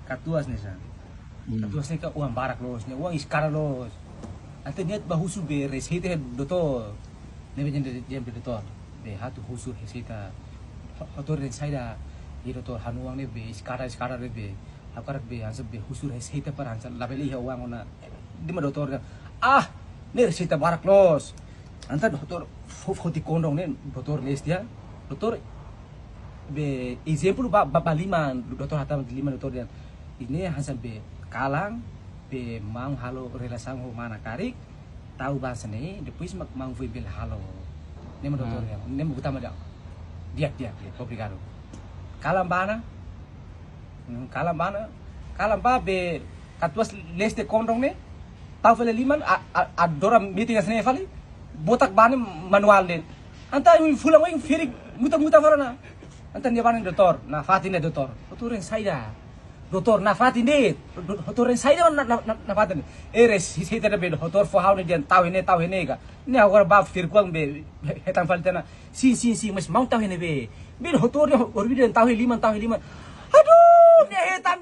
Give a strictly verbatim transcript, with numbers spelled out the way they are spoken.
Katuas ne'e sa. Katuas ne'e ka oan barak loos, ne'e oan eskada loos. Entaun nia bá husu be reseita iha doutór. Ne'ebé dehan, dehan be doutór, be ha'u atu husu reseita. Ho-, ha'u atu reseita. Iha doutór, ha'u-nia oan ne'e be eskada, eskada ne'e be. Ha'u hakarak be hanesan be husu reseita para hanesan labele iha oan ona. Dehan ba doutór dehan, ah, ne'e reseita barak loos. Entaun doutór foti, foti kondrong ne'e, doutór lees tiha. Doutór be ezemplu ba, ba, ba liman, doutór hatama liman, doutór dehan, ne'e hanesan be kalan, be maun halo relasaun ho mana karik, tau ba hanesan ne'e, depois mak maun foin bele halo. Ne'e mak doutór dehan, ne'e mak utama dehan. Di'ak, di'ak, di'ak, obrigadu. Kalan ba ona, Hmm, kalan ba ona, kalan ba be katuas lees tiha kondrong ne'e, tau fali liman, a, a, adora meeting hanesan ne'e fali, botak ba ne'e manuál de'it. Entaun fulan oin ferik muta-muta fali ona. Entaun nia bá hanoin doutór, nafatin de'it doutór. Doutór reseita. Doutór nafatin de'it. Dou-, doutór reseita na, na, na, nafatin. Eh, reseita de'it be doutór fó ha'u ne'e dehan tau iha ne'e, tau iha ne'e ka. Ne'e agora ba ferik oan be hetan fali tiha ona. Sin, sin, sin, mas maun tau iha ne'ebé? Be doutór ne'e hori dehan tau iha liman, tau iha liman. Aduh, ne'e hetan